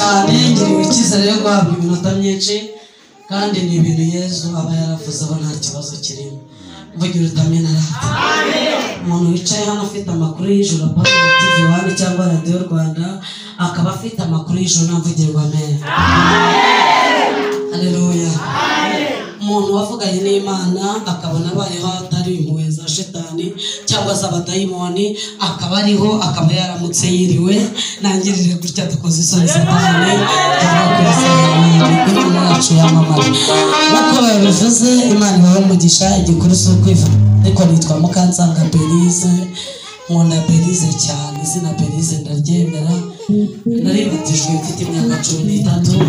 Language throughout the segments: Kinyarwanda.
cyane, ngiriwe icyizere yo guhabwa iminota myinshi, kandi ni ibintu Yezu aba yaravuzeho nta kibazo kirimo. Mvugira utamena rata. Umuntu wicaye hano afite amakuru y'ijoro, apana TV One cyangwa Radio Rwanda, akaba afite amakuru y'ijoro, namvugirwa amen. Haleluya. Umuntu wavuganye n'Imana akabona abayeho atari impuhwe za shetani cyangwa z'abadayimoni, akaba ariho, akaba yaramutse yiriwe, nangirire gutya dukoze isoni satani, tugakoze yacu yamamara. Nk'uko babivuze, Imana ibahe umugisha. Igikuru si ukwivuga, ariko nitwa Mukansanga Belize, nkunda Belize cyane, izina Belize ndaryemera. Naribatijwe mfite imyaka 13,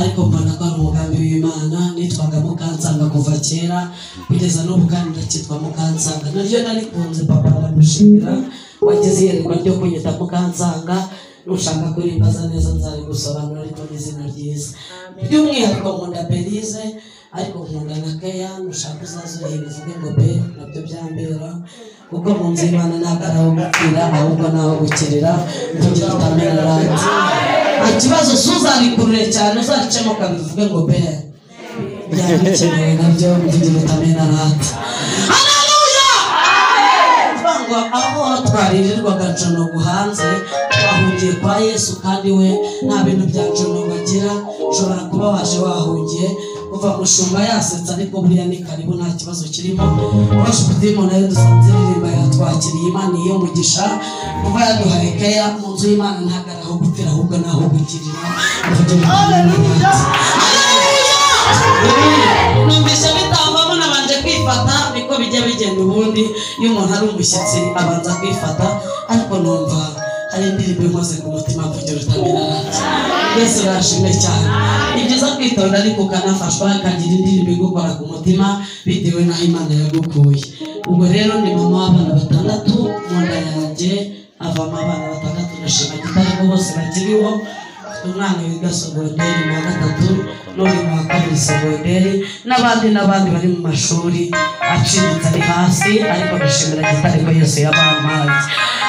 ariko mbona ko ari umugambi w'Imana. Nitwaga Mukansanga kuva kera kugeza n'ubu, kandi ndacyitwa Mukansanga. Naryo narikunze, papa aramushimira wagize iyerekwa ryo kunyita Mukansanga. Nushaka kurimbaza neza nzarigusobanura, ariko ni izina ryiza. By'umwihariko nkunda Belize, ariko nkunda na Keya. Nushaka uzaze urihimba uvuge ngo be, nabyo byambera, kuko mu nzu y'Imana ntabwo ari aho gupfira, ahubwo ni aho gukirira. Mvugira utamena rati. Nta kibazo, suzarikurure cyane, uzaricemo kabiri uvuge ngo be, byaba bikenewe nabyo. Mvugira utamena rati. Haleluya! Ngo aho twaririrwaga njonogo hanze, twahungiye kwa Yesu, kandi we nta bintu bya njonogo agira. Ushobora kuba waje wahungiye, kuva mushumba yasetsa, ariko buriya ni karibu, nta kibazo kirimo. Worship team nayo dusanze ririmba yatwakiriye, Imana iyo mugisha kuva yaduhaye keya. Mu nzu y'Imana ntabwo ari aho gupfira, ahubwo ni aho gukirira. Haleluya! Numvise bitambamo, nabanje kwifata, niko bijya bigenda ubundi iyo umuntu ari umushyitsi abanza kwifata, ariko numva hari indirimbo inkoze ku mutima, mvugira utamena rati. Yesu urashimwe cyane. Ni byiza kwitonda, ariko ukanafashwa, ukagira indirimbo igukora ku mutima bitewe n'aho Imana yagukuye. Ubwo rero ni mama w'abana 6, mu nda yanjye havamo abana 6, ndashima Gitare ko bose bakiriho. Umwana wiga sogonderi mu wa 3, n'uri mu wa 2 sogonderi, n'abandi n'abandi bari mu mashuri aciriritse ari hasi, ariko ndashimira Gitare ko Yesu yabampaye.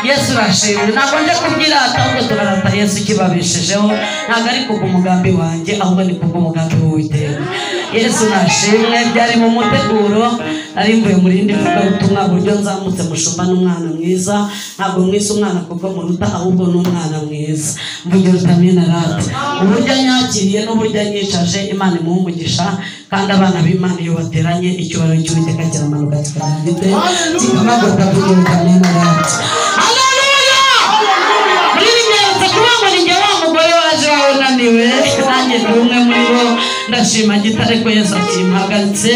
Yesu urashimwe. Ntabwo nje kubyirata, ahubwo turarata Yesu ikibabeshejeho. Ntabwo ari kubw'umugambi wanjye, ahubwo ni kubw'umugambi w'Uwiteka. Yesu nashimwe. Byari mu muteguro, nari mvuye mu rindi vugabutumwa, buryo nzamutse mushumba n'umwana mwiza. Ntabwo mwise umwana kuko muruta, ahubwo ni umwana mwiza. Mvugira utamena rata. Uburyo anyakiriye n'uburyo anyicaje, Imana imuhe umugisha. Kandi abana b'Imana iyo bateranye, icyubahiro cy'Uwiteka kiramanuka kikagera kikabagota. Mvugira utamena rata. Haleluya! Muri binyeretse kuba ngo ni njye wa mugore waje wawe unaniwe, nanjye ndi umwe muri bo. Ndashima Gitare ko Yesu akimpagaritse.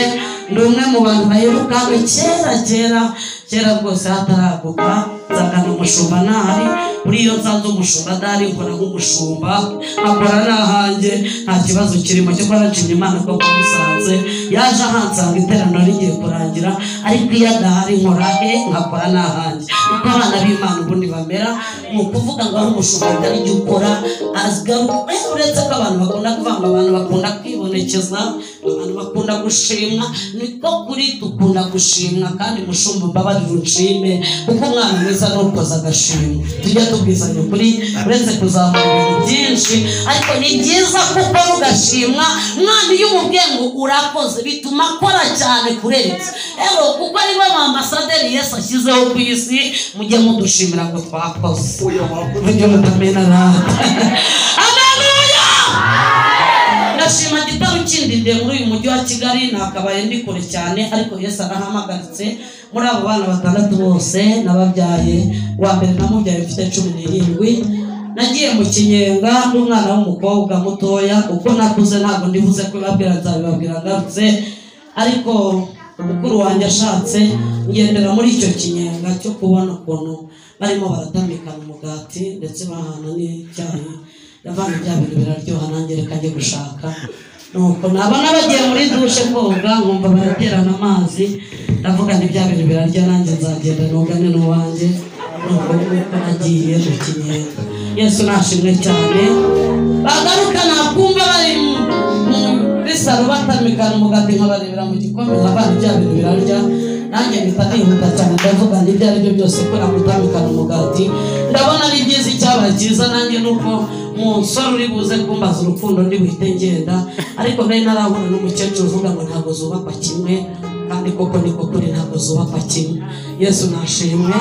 Ndi umwe mu bantu baherukaga kera kera kera rwose hataraguka, nzagana umushumba ntahari. Buri iyo nsanze umushumba adahari, nkora nk'umushumba, nkakora n'ahanjye, nta kibazo kirimo. Cyakora nshimye Imana ko musanze yaje ahansanga iteraniro rigiye kurangira, ariko iyo adahari nkora he, nkakora n'ahanjye. Niko abana b'Imana ubundi bamera, ni ukuvuga ngo aho umushumba atari jya ukora azgaruka. Uretse ko abantu bakunda kuvuga ngo abantu bakunda kwibonekeza, abantu bakunda gushimwa, niko kuri dukunda gushimwa. Kandi mushumba mbabarira unshime, kuko umwana mwiza nukoza agashimwa. Tujya tubwizanya ukuri, uretse kuzamura ibintu byinshi, ariko ni byiza kuko ugashimwa. Mwana iyo umubwiye ngo urakoze, bituma akora cyane kurenza. Rero kuko ari bo ambasaderi Yesu ashyizeho ku isi, mujye mudushimira ngo twakoze. Mujye mutamena rata. Haleluya! Ndashima Gitare ukindindiye muri uyu mujyi wa Kigali, nakabaye ndi kure cyane, ariko Yesu arahamagaritse. Muri abo bana 6 bose nababyaye, uwa mbere namubyaye mfite 17. Nagiye mu kinyenga n'umwana w'umukobwa mutoya, uko nakuze ntabwo ndibuze kubabwira, nzabibabwira ngarutse. Ariko mukuru wanjye ashatse, ngendera muri icyo kinyenga cyo kubona ukuntu barimo baratamikana umugati ndetse bahana n'icyayi. Ndavana bya bintu biraryoha, nanjye reka njye gushaka. Nuko nabona bagiye muri dushe koga, nkumva baraterana amazi, ndavuga nti bya bintu birarya, nanjye nzagenda nugane n'uwanjye. Nuko nguko nagiye mu kinyenga. Yesu nashimwe cyane. Bagaruka nakumva bari muri salo batamikana umugati, nkabarebera mu gikombe, nkavana bya bintu birarya, nanjye mpita nihuta cyane, ndavuga nti ibyo ari byo byose ko nagutamikana umugati, ndabona ari byiza. Icyabaye gukora cyiza nanjye nuko umusore uri buze kumbaza urukundo ndi buhite ngenda, ariko nari narabona n'umukecuru uvuga ngo ntabwo zubakwa kimwe, kandi koko niko kuri ntabwo zubakwa kimwe. Yesu nashimwe.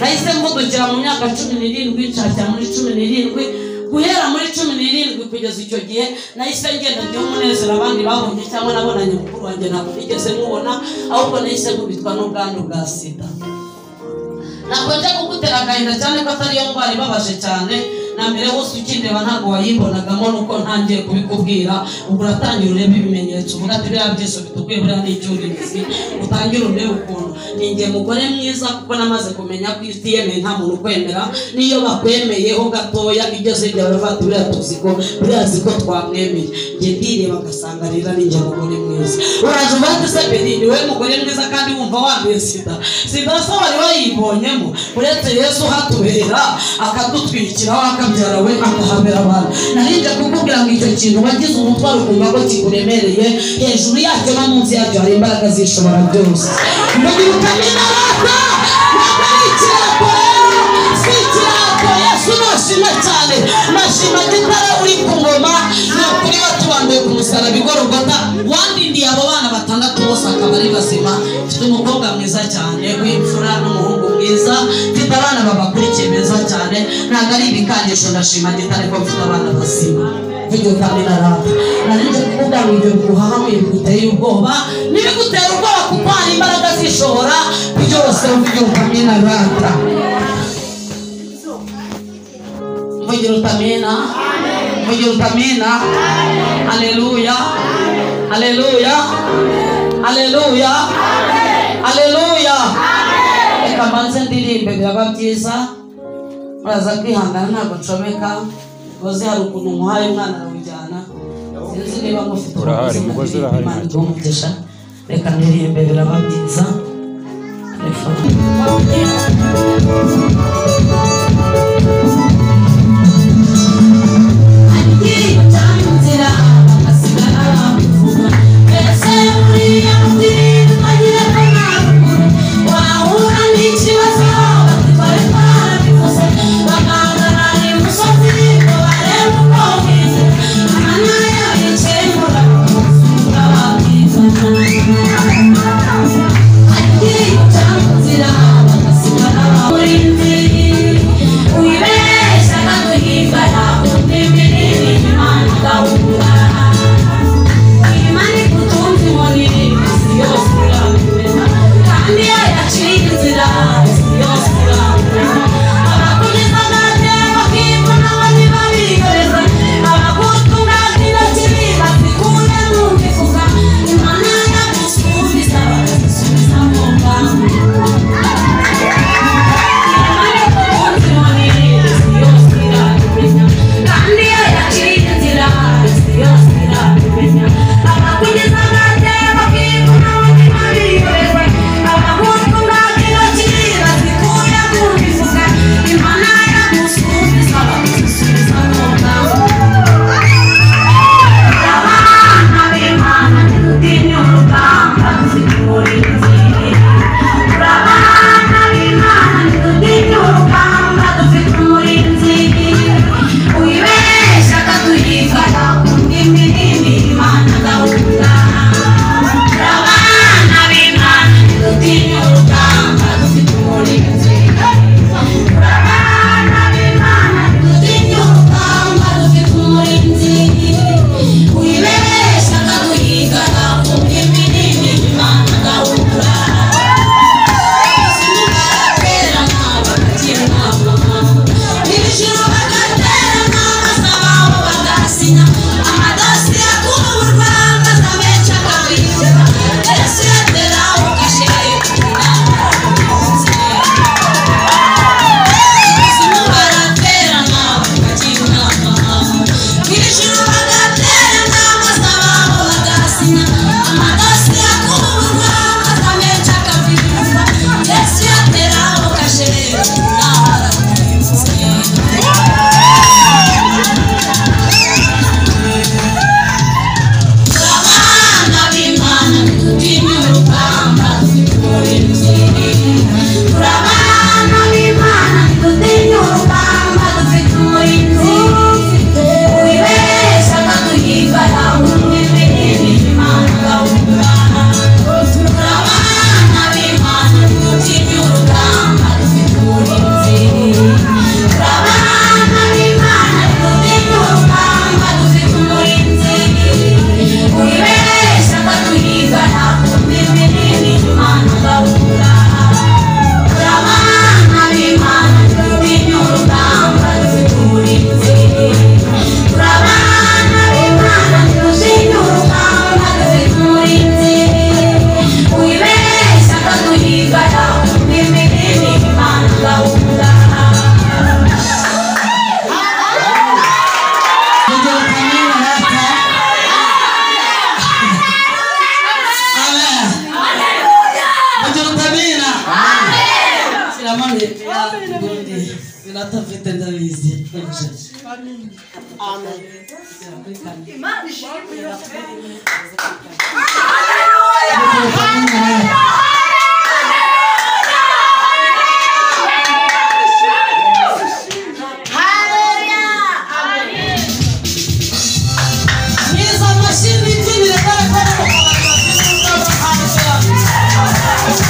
Nahise mvudukira mu myaka 17 nshakira muri 17, guhera muri 17 kugeza icyo gihe nahise ngenda njya umunezero abandi babonye cyangwa nabonanye mukuru wanjye ntabwo nigeze mubona, ahubwo nahise nkubitwa n'ubwandu bwa sida. Ntabwo njya kugutera agahinda cyane ko atari yo ndwara ibabaje cyane, na mbere hose ukindeba ntabwo wayibonagamo nuko ntangiye kubikubwira. Ubwo uratangira urebe ibimenyetso uvuga ati biriya byose bitukuye buriya ni icyuririzi, utangire urebe ukuntu ni njye mugore mwiza, kuko namaze kumenya ko utiyemeye nta muntu ukwemera, n'iyo bakwemeyeho gatoya igeze igihe baravuga ati buriya tuzi ko buriya azi ko twamwemeye. Njye ndireba ngasanga rero ari njye mugore mwiza. Uraje uvuga ati se Beri ni wowe mugore mwiza kandi wumva wanduye sida, sida se wari wayibonyemo? Uretse Yesu hatubera akadutwikiraho akabyara we akahabera abantu. Narinje kukubwira ngo icyo kintu wagize umutwaro ukumva ko kikuremereye, hejuru yacyo no munsi yacyo hari imbaraga zishobora byose. Mugirukaminarata ntabwo ari ikirato rero, si ikirato. Yesu nashima cyane, nashima Gitare uri ku ngoma, ni ukuri watubambiye ku musaraba i Golgotha, wandindiye abo bana batandatu bose akaba ari bazima. Mfite umukobwa mwiza cyane w'imfura n'umuhungu mwiza, mfite abana babakurikiye beza cyane, ntabwo ari ibikangisho. Ndashima Gitare ko mfite abana bazima. Mugirukaminarata narinje kuvuga ngo ibyo biguhahamuye biguteye ubwoba, ntibigutera ubwoba kuko hari imbaraga zishobora byose. Mugirukaminarata, mugirukamina, mugirukamina. Haleluya, haleluya, haleluya, haleluya. Reka mbanze ndirimbe biraba byiza, muraza kwihangana ntabwo ncomeka. Mugozi hari ukuntu muhaye umwana arawujyana, sinzi niba mufite Urahari, umugozi urahari. Imana iguhe umugisha. Reka ndirimbe biraba byiza. Telefone. Thank you. Minota mfite ndabizi. Amen. Imana ishimwe. Mwiza amashyi n'ibyinire dore ko ari mu kabari bafite urwego.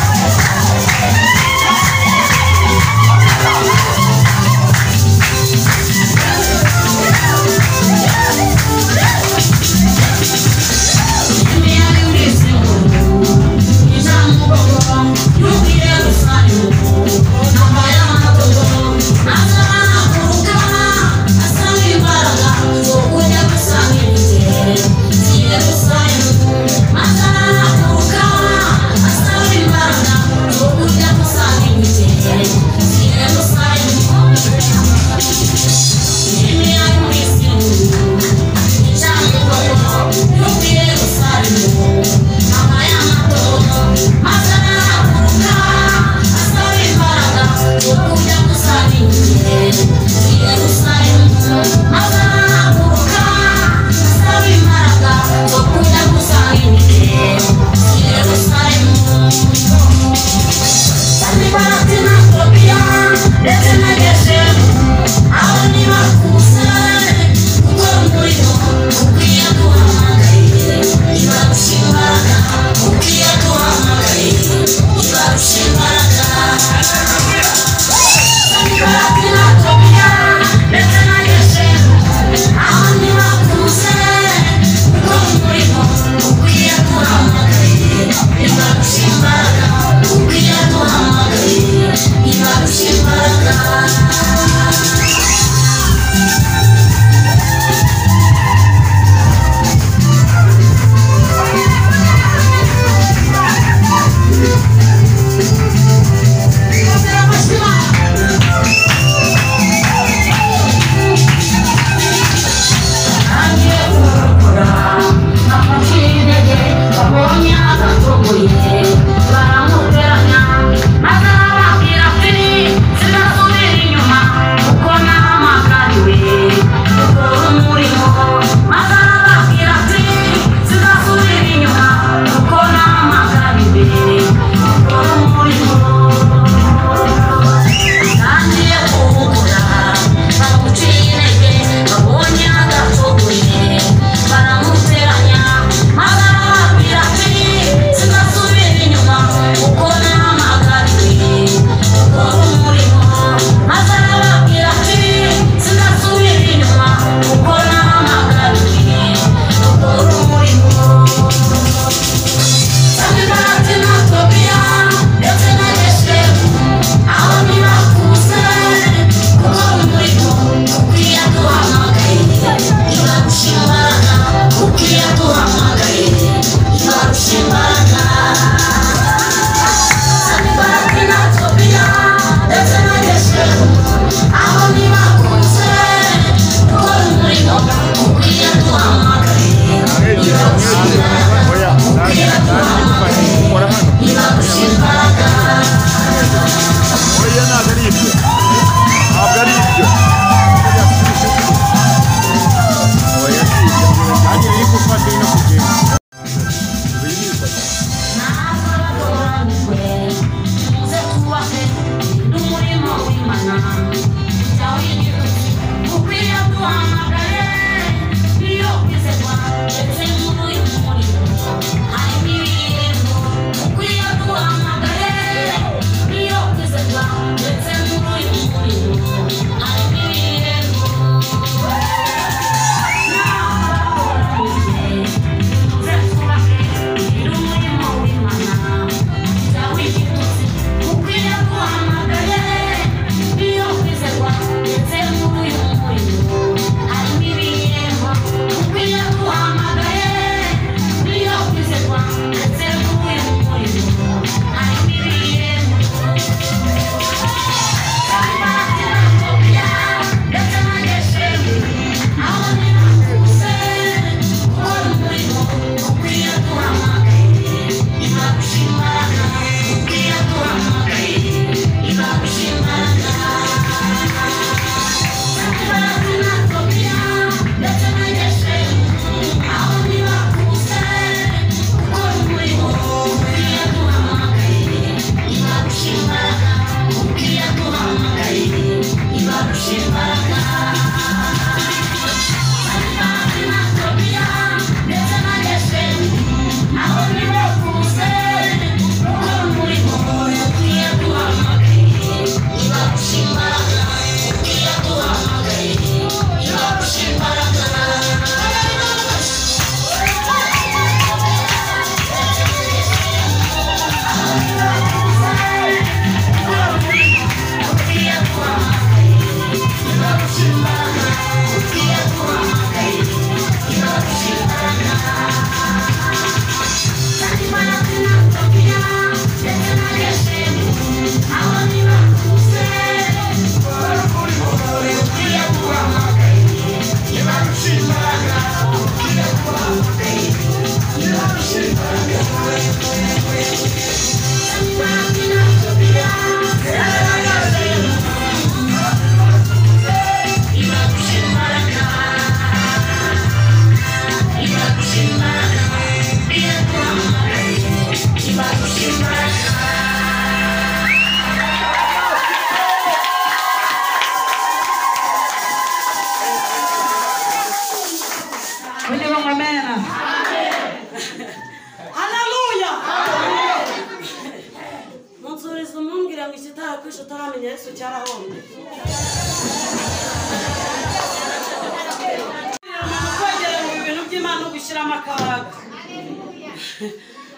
akabaraga.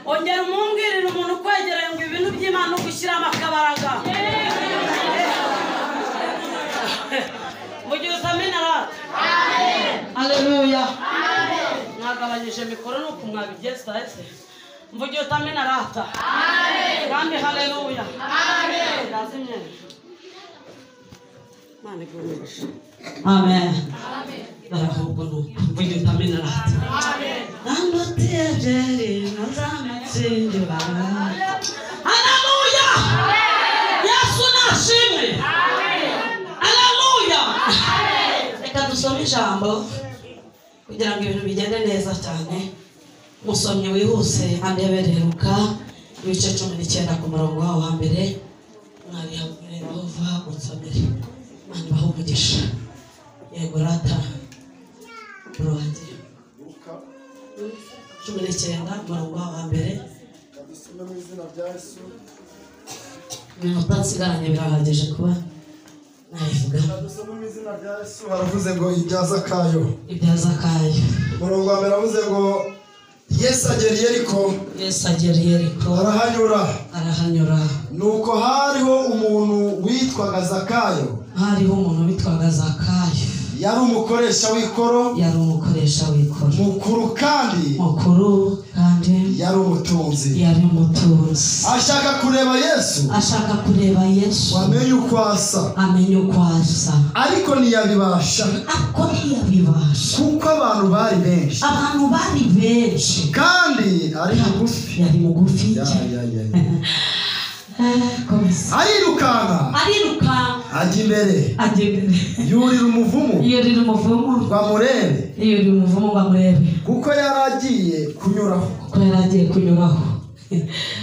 Ongera umumbwirire umuntu ukwegereye ngo ibintu by'Imana ugushyiramo akabaraga. Mugira utamena rata. Haleluya. Mwagabanyije mikoro nuko mwabigeza ese. Mvugira utamena rata. Kandi haleluya. Ndazimye. Mana igumishe. Amen. Ahubwo nuko mvugira utamena rata. Haleluya. Yesu nashimwe. Haleluya. Reka dusome ijambo kugira ngo ibintu bigende neza cyane. Musomye wihuse andebereruka ibice 19 ku murongo wawo wa mbere. Mwabihabwire Yehova unsomere. Imana ibahe umugisha. Yego rata. Ruhange. 19 umurongo wa mbere. Dusome mu izina rya Yesu. Iminota nsigaranye birahagije kuba nayivuga. Dusome mu izina rya Yesu. Haravuze ngo ibya Zakayo. Ibya Zakayo. Umurongo wa mbere aravuze ngo Yesu agera i Yeriko. Yesu agera i Yeriko. Arahanyura. Arahanyura. Nuko hariho umuntu witwaga Zakayo. Hariho umuntu witwaga Zakayo. Yari umukoresha w'ikoro. Yari umukoresha w'ikoro. Mukuru kandi. Mukuru kandi. Yari umutunzi. Yari umutunzi. Ashaka kureba Yesu. Ashaka kureba Yesu. Amenye uko asa. Amenye uko asa. Ariko ntiyabibasha. Ariko ntiyabibasha. Kuko abantu bari benshi. Abantu bari benshi. Kandi ari mugufi. Yari mugufi. Arirukanka. Arirukanka. Ajya imbere. Ajya imbere. Yurira umuvumo. Yurira umuvumo. Ngo amurebe. Yurira umuvumo ngo amurebe. Kuko yari agiye kunyuraho. Kuko yari agiye kunyuraho.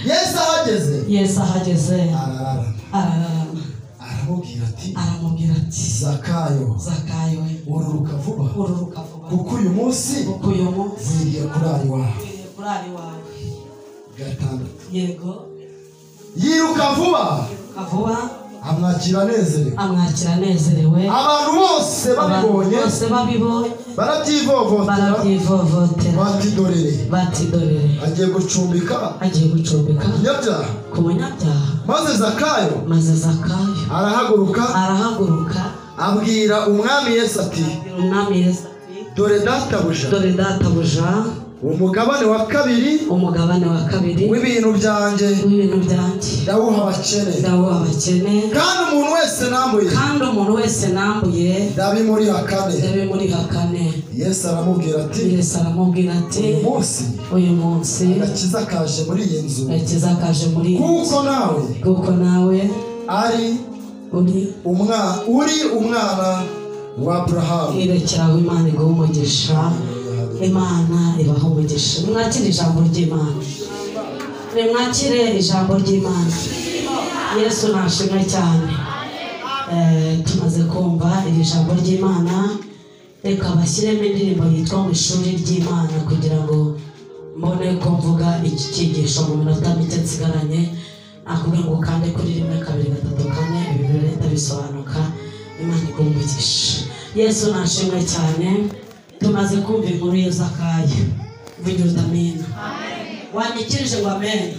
Yesu ahageze. Yesu ahageze. Arararama. Arararama. Aramubwira ati. Aramubwira ati. Zakayo. Zakayo. Ururuka vuba. Ururuka vuba. Kuko uyu munsi. Kuko uyu munsi. Nkwiriye kurara iwawe. Nkwiriye kurara iwawe. 6. Yego. Yiruka vuba. Yiruka vuba. Amwakira anezerewe. Amwakira anezerewe. Abantu bose babibonye. Bose babibonye. Barabyivovotera. Barabyivovotera. Bati dorere. Bati dorere. Agiye gucumbika. Agiye gucumbika. Umunyabyaha. Ku munyabyaha. Maze Zakayo. Maze Zakayo. Arahaguruka. Arahaguruka. Abwira umwami Yesu ati. Umwami Yesu ati. Dore databuja. Dore databuja. Umugabane wa kabiri. Umugabane wa kabiri. W'ibintu byanjye. W'ibintu byanjye. Ndawuha abakene. Ndawuha abakene. Kandi umuntu wese nambuye. Kandi umuntu wese nambuye. Ndabimurihakane. Ndabimurihakane. Yesu aramubwira ati. Yesu aramubwira ati. Uyu munsi. Uyu munsi. Agakiza kaje muri iyi nzu. Agakiza kaje muri iyi nzu. Kuko nawe. Kuko nawe. Ari. Uri. Uri umwana wa Abrahamu. Irekeraho Imana iguhe umugisha. Imana ibaha umugisha. Mwakire ijambo ry'Imana. Nimwakire ijambo ry'Imana. Yesu nashimwe cyane. Tumaze kumva iri jambo ry'Imana, reka bashyiremo indirimbo yitwa mu ishuri ry'Imana kugira ngo mbone ko mvuga iki cyigisho mu minota mike nsigaranye. Akubwira ngo ukande kuri 1 2 3 4 ibintu leta bisobanuka. Imana iguhe umugisha. Yesu nashimwe cyane. Tumaze kumva inkuru ya Zakayo. Vugira uti amena. Wanyikirije ngo amen.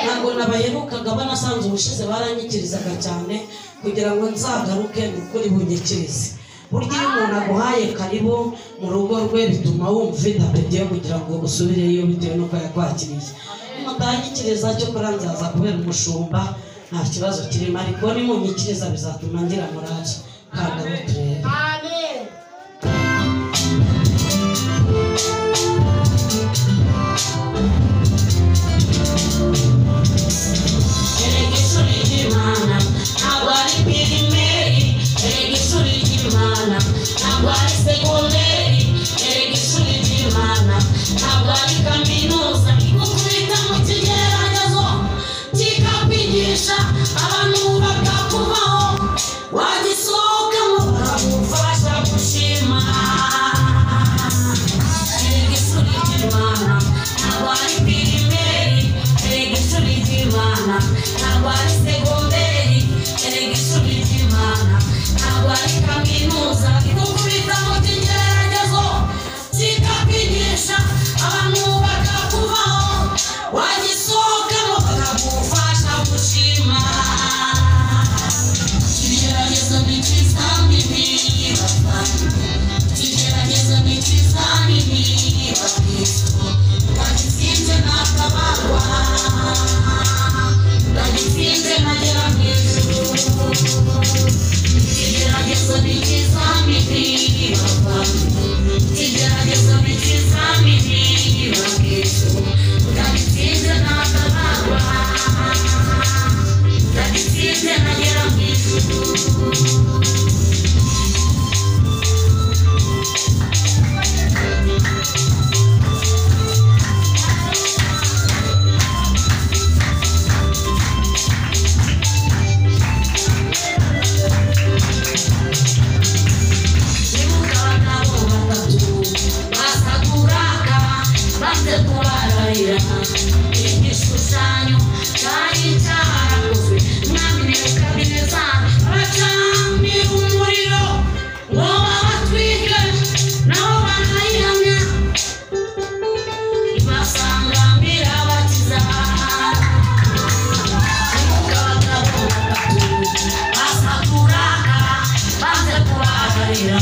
Ntabwo nabaherukaga banasanze ubushize baranyikirizaga cyane kugira ngo nzagaruke ukuri bunyikirize. Burya iyo umuntu aguhaye karibu mu rugo rwe bituma wumva ufite apeti yo kugira ngo usubireyo bitewe n'uko yakwakiriye. Nimutanyikiriza cyo kuranzaza kubera umushumba nta kibazo kirimo, ariko nimunyikiriza bizatuma ngira morale. Kandi abo turebe. Amen. Erega ishuri ry'Imana ntabwo ari pirimeri. Erega ishuri ry'Imana ntabwo ari segonderi. Erega ishuri ry'Imana ntabwo ari kaminuza. Gukubita mu kigeragezo kikakwigisha abantu bakakuvaho, wagisohokamo bakagufasha gushima. Erega ishuri ry'Imana ntabwo ari pirimeri. Erega ishuri ry'Imana ntabwo ari segonderi. Erega ishuri ry'Imana ntabwo ari kaminuza. Gukubita mu kigeragezo kikakwigisha Ikigeragezo ni ikizamini bavandimwe, ikigeragezo ni ikizamini bakristo, utagitsinze ntatabarwa, utagitsinze ntagera mu ijuru. Nibuka abagabo batatu basakuraga banze kubararira igishushanyo cyari cyarakozwe mwami Nebukadinezari abacanira umuriro ngo babatwike nabo barayihamya ibasangambira bakiza. Nibuka abagabo batatu basakuraga banze kubabarira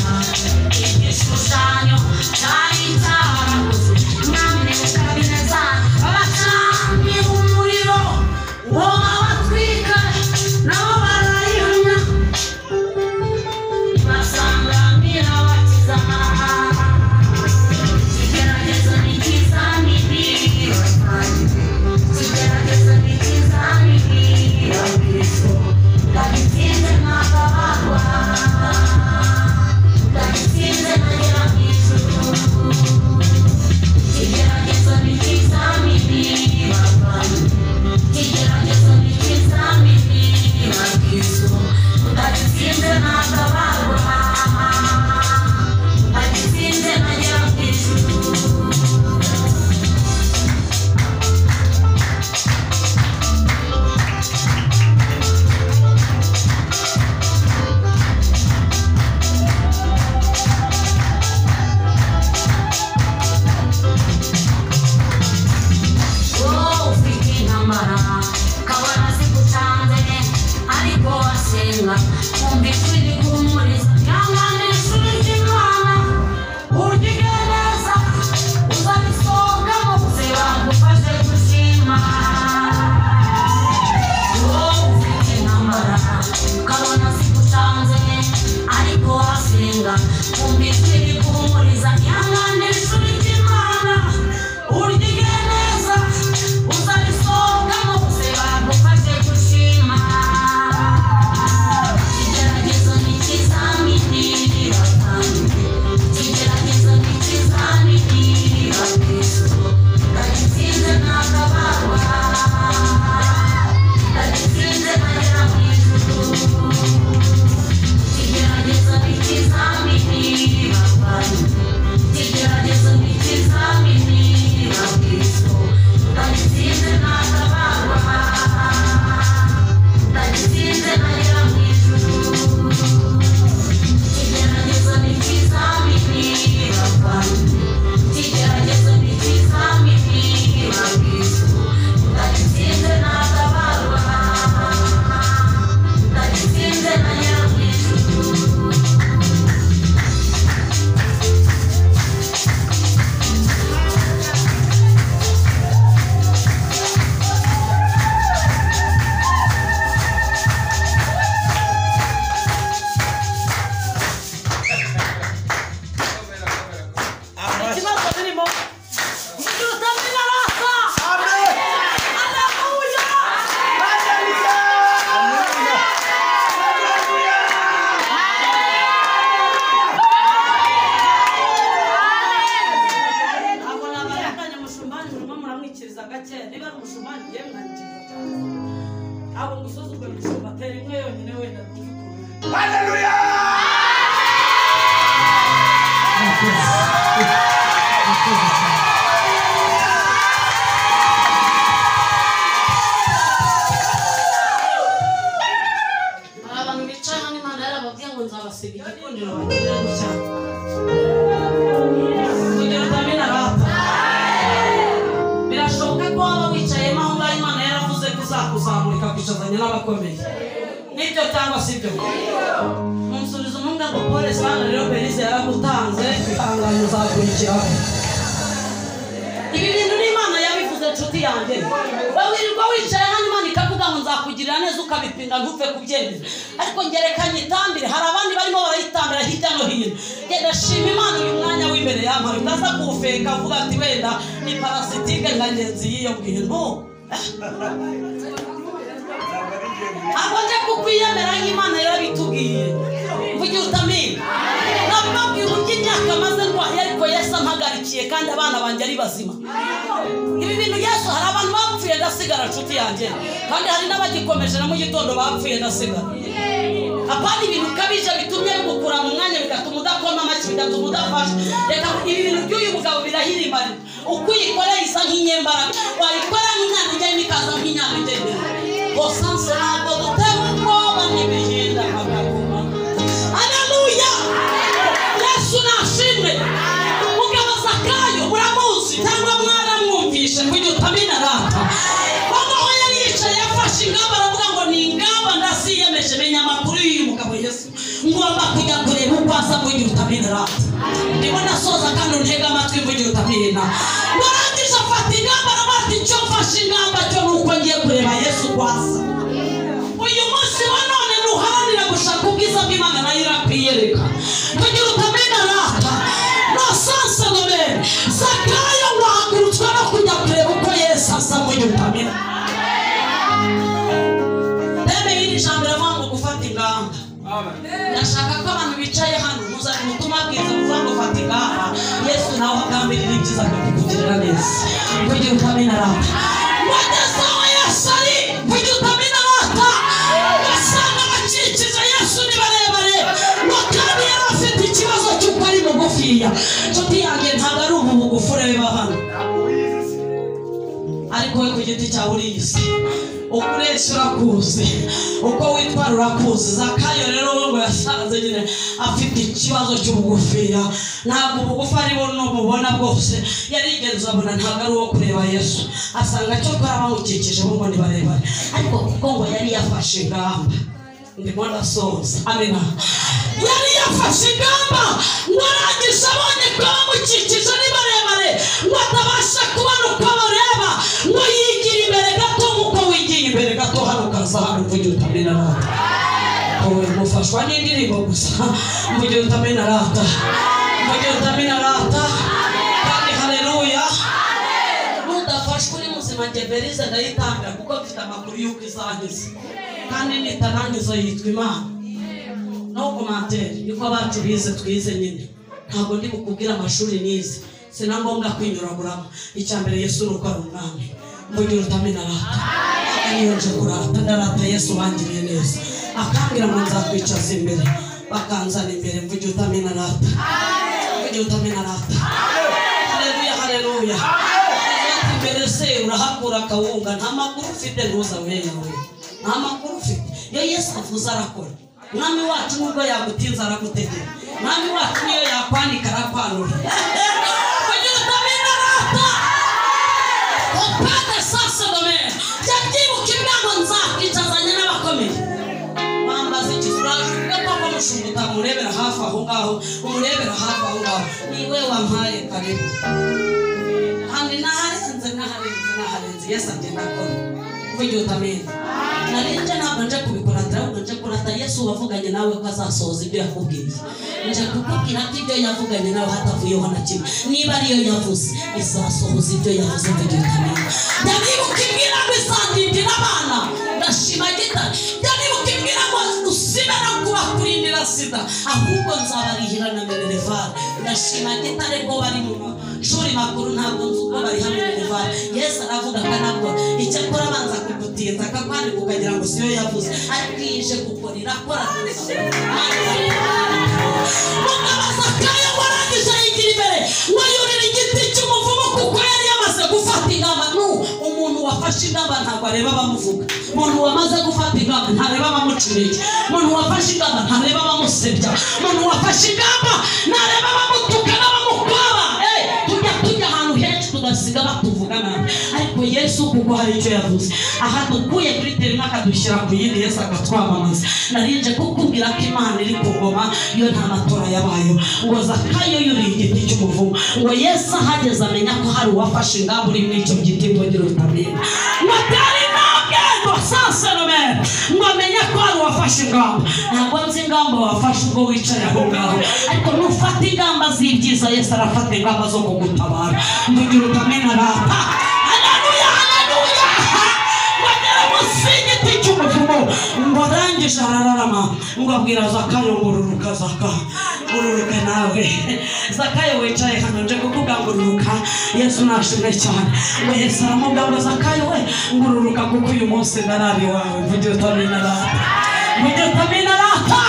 igishushanyo cyari cyarakozwe mwami Nebukadinezari abacanira umuriro ngo babatwike nabo barayihamya ibasangambira bakiza. Ikigeragezo ni ikizamini bavandimwe, ikigeragezo ni ikizamini bakristo, utagitsinze ntatabarwa, utagitsinze ntagera mu ijuru. Ikigeragezo ni ikizamini bavandimwe, ikigeragezo ni ikizamini bakristo, utagitsinze ntatabarwa, utagitsinze ntagera mu ijuru. Wowe ufite intambara kabona zigucanze ariko wasenga kumva ijwi riguhumuriza ihangane ishuri ry'Imana uryige neza uzabisohokamo buzibagufashe gushima. Wowe ufite intambara kabona zigucanze ariko wasenga kumva ijwi riguhumuriza ihangane ishuri ry'Imana uryige neza uzabisohokamo buzibagufashe gushima. Ikigeragezo ni ikizamini bavandimwe, ikigeragezo ni ikizamini bakristo, utagitsinze ntatabarwa, utagitsinze ntagera mu ijuru. Ikigeragezo ni ikizamini bavandimwe, ikigeragezo ni ikizamini bakristo, utagitsinze ntatabarwa, utagitsinze ntagera mu ijuru. Ikigeragezo ni ikizamini bavandimwe, ikigeragezo ni ikizamini bakristo, utagitsinze ntatabarwa, utagitsinze ntagera mu ijuru. Ikibazo birimo Rutamina rasa Haleluya. Ntabwo nabarenganya umushumbani murimo muramwikiriza gake, niba ari umushumbani ngiye mwanyikiriza cyane, ntabwo ngusuzugura umushumba, tera imwe yonyine wenda numve ukuntu. Murakoze cyane. Hari abantu bicaye hano Imana yarababwiye ngo nzabasiga igikundiro bagirire gutya kugira utamena rata. Birashoboka ko waba wicayemo aho ngaho Imana yaravuze ko izakuzamura ikakwicazanya n'abakomeye, nibyo cyangwa si byo? Munsubiza umwunga ngo pole sana rero Belize yaragutanze, ihangane uzakurikiraho. Ibi bintu ni Imana yabivuze nshuti yanjye. Wowe wirirwa wicaye hano Imana ikavuga ngo nzakugirira neza ukabipinga ntupfe kubyemera, ariko ngerekanye itambire hari abandi barimo barayitanga. Ndashima Imana uyu mwanya w'imbere yampaye utaza kuwufeka avuga ati wenda ni parasitike nka ngenzi y'iyo bintu. Ntabwo nje kukwiyemera nk'Imana yarabitubwiye. Mvugira utamina. Nababwiye uburyo imyaka maze ndwaye ariko Yesu ampagarikiye kandi abana banjye ari bazima. Ibi bintu Yesu, hari abantu bapfuye ndasigara nshuti yanjye, kandi hari n'abagikomeje na mu gitondo bapfuye ndasigara. Apana ibintu ukabije bitumye bigukura mu mwanya, bigatuma udakoma amashyi, bigatuma udafasha. Reka ibi bintu by'uyu mugabo birahirimbanira. Uko uyikoreye isa nk'inyembaraga, wayikora nk'inyana ijyamo ikaza nk'inyana igendera. Kosanse ntabwo dutewe ubwoba n'ibihinda akaguma. Haleluya! Yesu nashimwe. Mugabo Zakayo uramuzi cyangwa mwaramwumvishe kugira utamina rata. Noneho yari yicaye yafashe ingamba aravuga ngo ni ingamba ndaziyemeje, menya amakuru y'uyu mugabo Yesu, ngomba kujya kureba uko asa kugira utamina rata. Ndimo nasoza kandi untega amatwi mvugira utamina. Narangije afata ingamba aravuga ati icyo mfashe ingamba cyo ni uko ngiye kureba Yesu uko asa. Uyu munsi wa none ntuharanira gushaka ubwiza bw'Imana nayo irakwiyereka. Kugira utamena rata. No sanse nome. Zakayo wahagurutswa no kujya kureba uko Yesu asa kugira utamena. Teme y'iri jambo iravuga ngo gufata ingamba. Ndashaka ko abantu bicaye hano muzana ubutumwa bwiza buvuga ngo fata ingamba. Yesu nawe agambirira ibyiza akakugirira neza. Kugira utamena rata. Wageze aho Yesu ari kugira utamena rata. Basanga abakikije Yesu ni barebare, ngo kandi yari afite ikibazo cy'uko ari mugufiya. Nshuti yanjye ntabwo ari ubu bugufi ureba hano, ariko we ku giti cyawe uriyizi, uko ureshya urakuzi, uko witwara urakuzi. Zakayo rero we ngo yasanze nyine afite ikibazo cy'ubugufiya. Ntabwo ubugufi ari bo n'ububona bwose, yarigenza abona ntabwo ari uwo kureba Yesu, asanga cyokora abamukikije bo ngo ni barebare, ariko kuko ngo yari yafashe ingamba. Ndimo ndasoza. Amina. Yari yafashe ingamba ngo arangije abonye ko abamukikije ni barebare, ngo atabasha kubona uko abareba, ngo yigira imbere gato nk'uko wigiye imbere gato hano ukaza hano mvugira utamena rata. Wowe mufashwa n'indirimbo gusa, mvugira utamena rata, mvugira utamena rata. Kandi haleluya. Nudafashwa uri muzima njye Berize ndayitanga kuko mfite amakuru y'uko izankiza, kandi nitarangiza yitwa Imana. No commentaire, niko abacu bize twize nyine. Ntabwo ndi bukubwira amashuri nize, sina ngombwa kwinyuraguramo. Icya mbere Yesu ni uko ari umwami. Mvugira utamena rata. Niyo nje kurata ndarata Yesu wangiriye neza, akambwira ngo nzakwicaza imbere, bakanzana imbere. Mvugira utamena rata, mvugira utamena rata. Haleluya, haleluya. Imbere se urahakura akawunga, nta makuru ufite ntuza wewe, nta makuru ufite. Iyo Yesu avuze arakora. Mwami wacu nubwo yagutinza aragutegera. Mwami wacu niyo yakwanika arakwanura. Kugira utamena rata. Opande sasa dome. Jabyibuka ibyago nzakwicazanya n'abakomeye. Wambaza iki uraje ko mushumba utamurebera hafi aho ngaho, umurebera hafi aho ngaho. Niwe wampaye karibu. Kandi naharenze naharenze naharenze Yesu agenda akora. Mvugira utamena. Nari nje ntabwo nje kubikora, ahubwo nje kurata Yesu wavuganye nawe ko azasohoza ibyo yakubwiye. Nje kukubwira ko ibyo yavuganye nawe hatavuyeho na kimwe. Niba ariyo yavuze izasohoza ibyo yavuze. Mvugira utamena. Ndabyibuka ibwira ngo izandindira abana, ndashima gita. Ndabyibuka ibwira ngo usibe no kubakurindira sida, ahubwo nzabarihira na minerval. Ndashima gitare ko bari mu mashuri makuru, ntabwo nzi uko bariha minerval. Yesu aravuga akanakora. Icyakora abanza kugutinza akakwandika ukagira ngo siyo yavuze, ariko iyo ije gukora irakora. Mugabo Zakayo warangije yigira imbere ngo yurira igiti cy'umuvumo kuko yari yamaze gufata ingamba. Umuntu wafashe ingamba ntabwo areba abamuvuga. Umuntu wamaze gufata ingamba ntareba abamucurije. Umuntu wafashe ingamba ntareba abamusebya. Umuntu wafashe ingamba ntareba abamutuka n'abamukwaba. Tujya ahantu henshi tugasiga batuvuga nabi, ariko Yesu kuko hari icyo yavuze aha dukuye kuri terima akadushyira ku yindi, Yesu akatwamamaza. Narinje kukubwira ko Imana iri ku ngoma, iyo nta matora yabayeho. Ngo Zakayo yuriye igiti cy'umuvumo, ngo Yesu ahageze amenya ko hari uwafashe ingamba uri muri icyo giti. Mvugira utamena. Ngo atari intambwe ngo sanse nomere, ngo amenye ko hari uwafashe wafashe ingamba. Ntabwo nzi ingamba wafashe ubwo wicaye aho ngaho, ariko nufata ingamba z'ibyiza Yesu arafata ingamba zo kugutabara. Mvugira utamena rata. Haleluya, haleluya. Wagera munsi y'igiti cy'umuvumo, ngo arangije arararama, ngo abwira Zakayo ngo ururuka Zaka, ururuka nawe. Zakayo wicaye hano nje kukuvuga ngo ururuka. Yesu nashimwe cyane. Ngo Yesu aramubwira ngo Zakayo we, ngo ururuka kuko uyu munsi ndarara iwawe. Mvugira utamena rata. Mvugira utamena rata.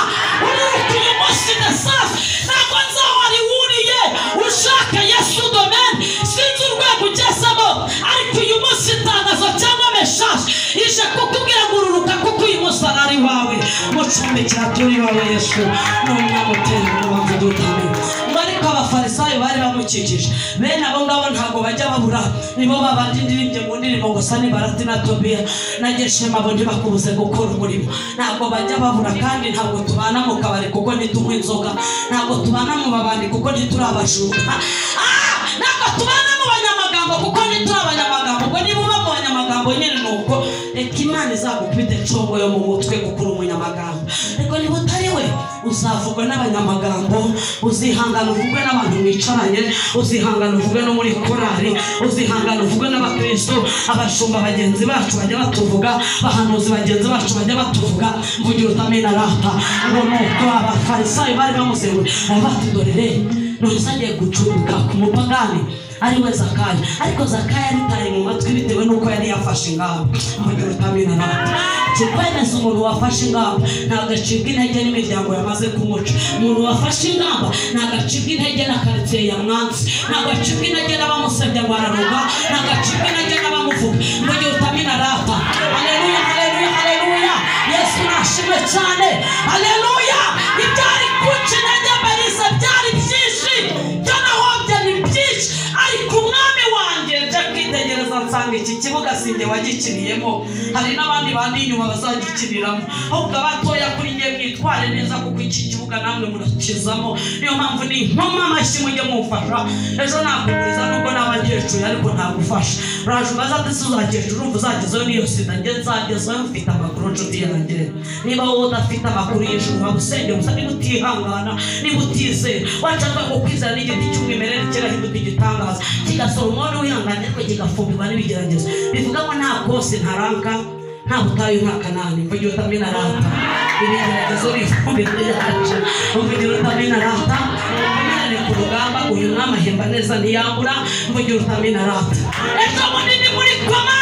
Ururuka uyu munsi ndasafi. Ntabwo nzi aho wari wuriye ushaka Yesu domaine, sinzi urwego ugezemo, ariko uyu munsi itangazo cyangwa message ije kukubwira ngo ururuka kuko uyu munsi arara iwawe. Mucumbikira turi iwawe Yesu, ni umwami utera ubwoba. Mvugira utamena. Ngo ariko abafarisayo bari bamukikije, bene abo ngabo ntabwo bajya babura, nibo babandi ndirimbye mu ndirimbo ngo Sanibalati na Tobiya na Geshema bo ntibakubuze gukora umurimo. Ntabwo bajya babura, kandi ntabwo tubana mu kabari kuko ntitunywa inzoga, ntabwo tubana mu babandi kuko ntituri abajura, ntabwo tubana mu banyamagambo kuko ntituri abanyamagambo. Ubwo niba uba mu banyamagambo nyine ni uko, reka Imana izagukubite congo yo mu mutwe kuko uri umunyamagambo. Ariko niba utari we, uzavugwa n'abanyamagambo, uzihangana uvugwe n'abantu mwicaranye, uzihangana uvugwe no muri korari, uzihangana uvugwe n'abakristo, abashumba bagenzi bacu bajya batuvuga, bahanuzi bagenzi bacu bajya batuvuga. Mvugira utamena rata. Ngo nuko abafarisayo bari bamuzenguruye bati dorere none agiye gucumbika ku mupagani ari we Zakayo. Ariko Zakayo yaritaye mu matwi bitewe n'uko yari yafashe ingamba. Mvugira utamena rata. Kikwemeza umuntu wafashe ingamba ntabwo acibwa intege n'imiryango yamaze kumuca. Umuntu wafashe ingamba ntabwo acibwa intege na karitsiye ya mwanzi, ntabwo acibwa intege n'abamusebya ngo araruga, ntabwo acibwa intege n'abamuvuga. Mvugira utamena rata. Haleluya, haleluya, haleluya. Yesu nashimwe cyane. Haleluya. Ibyari kunca intege Bariza byari byinshi, byo nahombye ni byinshi, ariko umwami wanjye nje kwitegereza nsanga iki kibuga sinjye wagikiniyemo, hari n'abandi bandi inyuma bazagikiniramo. Ahubwo abatoya kuri njye mwitware neza kuko iki kibuga namwe murakizamo. Niyo mpamvu ni nkoma amashyi mujye mumfasha. Ejo nakuguriza nubwo naba nkecuye ariko ntagufasha. Uraje ubaza ati se uzakecuru urumva uzagezeyo n'iyo sida? Njye nzagezeyo mfite amakuru nshuti yanjye. Niba wowe udafite amakuru y'ijuru waba usengera gusa, niba utihangana, niba utizera, wacaga ngo kwizera n'igiti cy'umwimerere kirahinduka igitangaza, kigasora umwari wihanganye ariko kigafumbirwa n'ibigeragezo. Bivuga ngo nta kose ntaranka, nta butayu, nta kanani. Mvugira utamena rata. Ibigeragezo bifumbirwa yacu. Mvugira utamena rata. Ukomerane ku rugamba, uyu mwami ahemba neza ntiyambura. Mvugira utamena rata. Ejo munini muri koma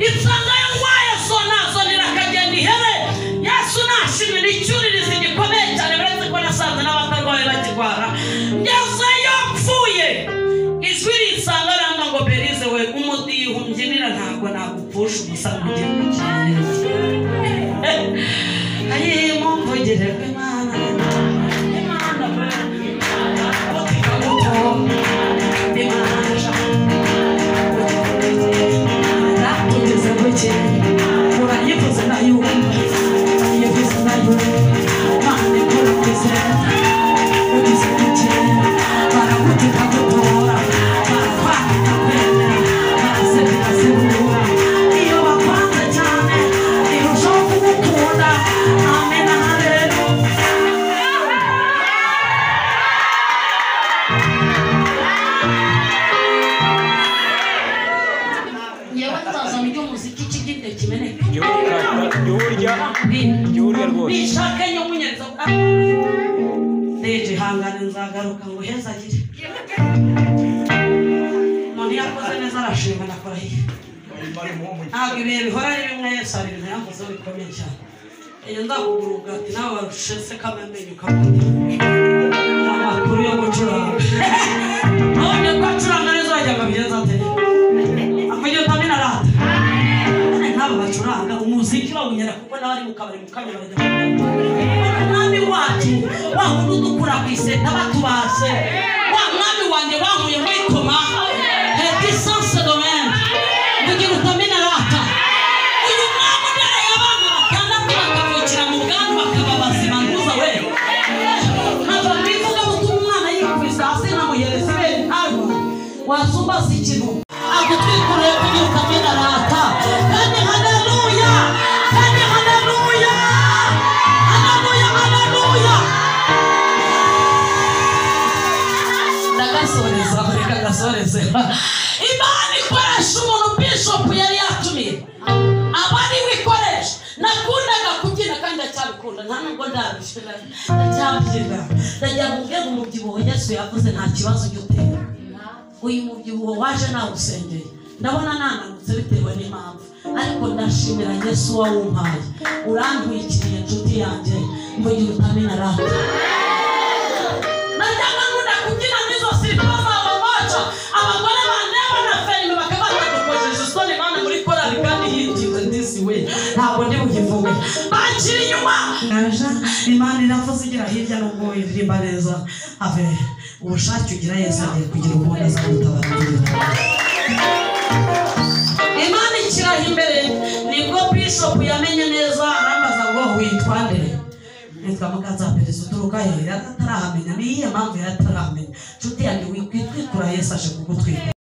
insanga ndwaye zona zonera akagenda ihere. Yesu nashimwe, ni icyuririzi gikomeye cyane, uretse ko nasanze n'abatarwaye bakirwara. Ngezeyo mpfuye, ijwi rinsanga ramba ngo Berize we, umudiho umbyinira ntabwo nagupfusha ubusa ngo ugire ubukineza. Ayi mumvugire rw'Imana, Imana we, Imana natugeze guke, urayivuze ndayumva, urayivuze ndayumva, Imana ikora ugize guke, baraguteka gutora, barakwanga kwemera, barasebya sebura. Iyo bakwanze cyane irushaho kugukunda. Amen, haleluya. Yewe nzazana iby'umuziki kiginde kimeneke. Jya urya rwose. Nishake nyomunyereza. Deje hangane nzagaruka ngo hezagire. Umuntu yakoze neza arashima nakora hiye. Ntabwo ibihe bihora ari bimwe, Yesu hari ibintu yakoze bikomeye cyane. Iyo nzakugura ubugati nawe warushese kamamenyo ukamata. Amakuru yo gucuranga. None ko acuranga neza urajya ngo abigenze ate? Avugira utamena rata. Nk'abo bacuranga umuziki bawunyera kuko nawe ari mu kabari mu kabari bajya. Umwami wacu wa wundi udukura ku iseta batubaze, wa mwami wanjye wankuye muri koma hedisanse domaine. Mvugira utamena rata. Uyu mwami udereye abana batandatu bakavukira mu bwandu bakaba bazima ntuza we. Nkava mu ivugabutumwa umwana yikubise hasi nkamuhereza ibere ntarwe. Wasumba si ikintu agutwikurure kugira utamena rata. Kandi haleluya, kandi haleluya. Ndagasoreza, reka gasoreze. Imana ikoresha umuntu bishop yari yatumiye, aba ari we ikoresha. Nakundaga kubyina kandi ndacyabikunda, nta nubwo ndabyina, ndacyabyina. Ndagira ngo mbwire umubyibuho Yesu yavuze nta kibazo ujya utera. Uyu mubyibuho waje nawusengeye, ndabona nananutse bitewe n'impamvu, ariko ndashimira Yesu wawumpaye. Urantwikiriye inshuti yanjye, mvugira utamena rata. Najyaga nkunda kubyina n'izo siripa zabo maca, abagore bandeba na ferime bakaba batadukojeje isoni bana muri korali kandi hinginze ndisi we, ntabwo ndi buyivuge. Banshyira inyuma. Imana iravuze igira hirya nubwo iririmba neza. Ave ubushake ugira Yesu agiye kugira ubundi azagutabara kugira. Imana ikiraho imbere, nibwo bishop yamenye neza, arambaza ngo witwa nde? Nitwa Mukanzapereza, uturuka he? Yari atarahamenya. Ni iyihe mpamvu yari atarahamenya? Nshuti yanjye, wikwitwikura, Yesu aje kugutwika.